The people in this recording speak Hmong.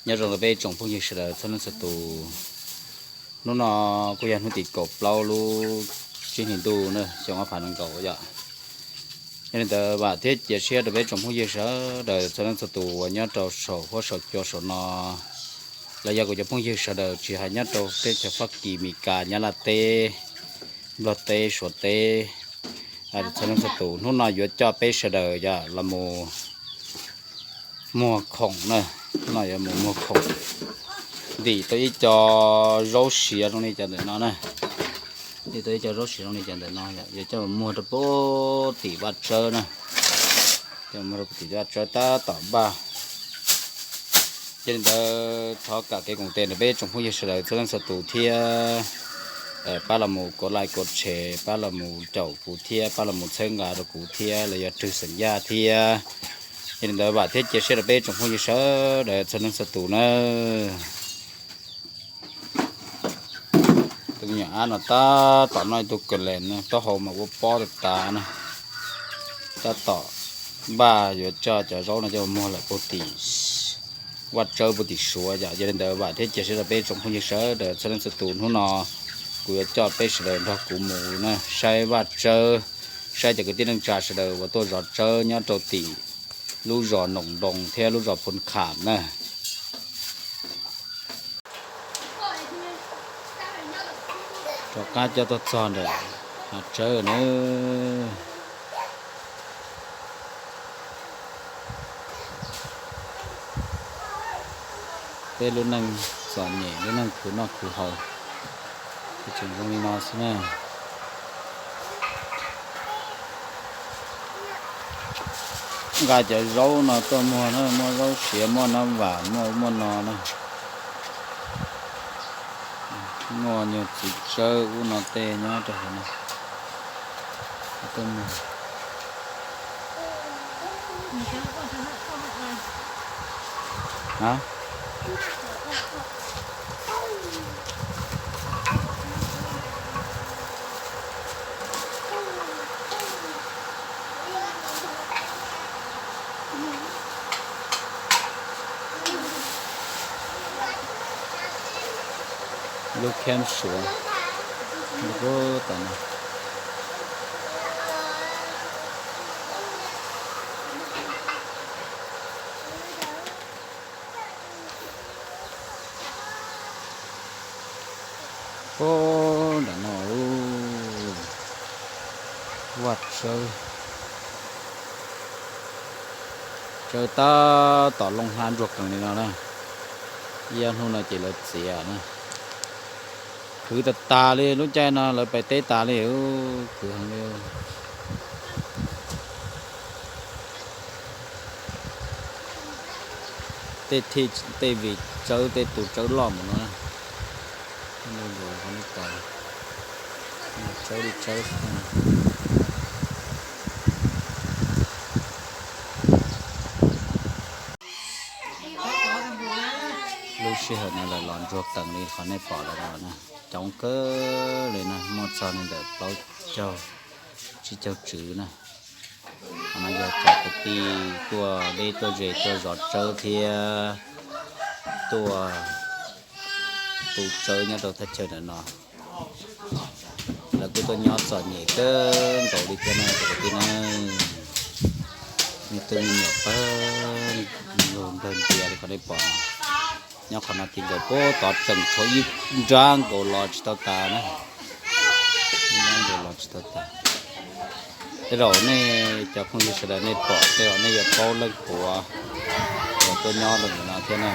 Nyob zoo rau peb tsoom phooj ywg sawv daws txhua leej txhua tus. Hnub no kuj yog hnub tim kaum plaub lub tsib hlis ntuj na, xyoo ob phav nees nkaum yom. Yog li ntawd vam thiab cia siab rau peb tsoom phooj ywg sawv daws txhua leej txhua tus uas nyob rau saum huab saum cua saum no, los yog kuv cov phooj ywg sawv daws tsis hais nyob rau teb chaws Fab Kis, Mes Kas, Nyab Laj teb, Nplog teb, Suav teb, txhua leej txhua tus, hnub no yuav coj peb sawv daws yog los mus muag khoom na. Hnub no yuav mus muag khoom, ntim tau ib co zaub siav zoo li cov ntawm no na. Ntim tau ib co zaub siav zoo li cov ntawm no, yuav coj mus muag rau puag tim Vaj Tsawb na. Coj mus muag rau puag tim Vaj Tsawb tab tom npaj. Yog li ntawd thov kam kev koom tes rau peb tsoom phooj ywg sawv daws txhua leej txhua tus thiab, pab los mus kov like kov share, pab los mus caum kuv thiab pab los mus txhawb nqa rau kuv thiab los yog rwg xeem Yaj thiab. Yog li ntawd vam thiab cia siab rau peb tsoom phooj ywg sawv daws txhua leej txhua tus na. Tus me nyuam ab no tab tom noj ib tug kawg lees na, taub hau mas ua pob tas tas na. Tab tom npaj yuav coj cov zaub no coj mus muag lawm puag tim Vaj Tsawb puag tim Suav yom. Yog li ntawd vam thiab cia siab rau peb tsoom phooj ywg sawv daws txhua leej txhua tus, hnub no kuv yuav coj peb sawv daws nrog kuv mus na saib Vaj Tsawb, saib cov kwv tij neej tsa sawv daws uas tuaj zov tsawb nyob rau tim lub zos Noom Nroos thiab lub zos Phoos Kham na. Rov qab coj tuaj txog ntawm hav tsawb na. Peb lub neej txom nyem, lub neej khwv noj khwv haus, tseem zoo li no xwb na. Nqa cov zaub no tuaj muag na, muaj zaub siav, muaj nab vam, muaj ub muaj no na. Muaj nyuag txiv tsawb ub no tej nyob rau hauv no. Lub kheeb Suav, lub kheeb Suav. Puag nram no, Vaj Tsawb, tsawb tab tom looj hlab ntsuag qees li no na. Ib ob hnub no ces lawv txiav na. Khwv tas tas li, lub caij no lawv pais teb tas li, khwv heev li. Tej thij tej vim tsawb tej tus tsawb loj mus no na. Qhov no tsawb li tsawb. Lub sij hawm no lawv los ntsuag qees li qhov nej pom lawm no na, coob kawg li na, muaj txog li ntawm plaub caug tsib caug tswv na. Qhov no yog cov kwv tij tuaj deb tuaj ze tuaj zov tsawb thiab tuaj tu tsawb nyob rau thaj chaw ntawm no. Lawv kuj tuaj nyob txom nyem kawg nkaus li thiab na cov kwv tij na. Me tub me nyuam pawg lug nplawg ntias li qhov nej pom no. Nyob qhov no ti nkaus puag tod tseem tshuav ib nrab nkaus los tsis tau tas na. Ib nrab nkaus los tsis tau tas. Tej zaum nej cov phooj ywg sawv daws nej pom tej zaum nej yuav paub leej puav uas tuaj nyob rau ntawm no thiab na.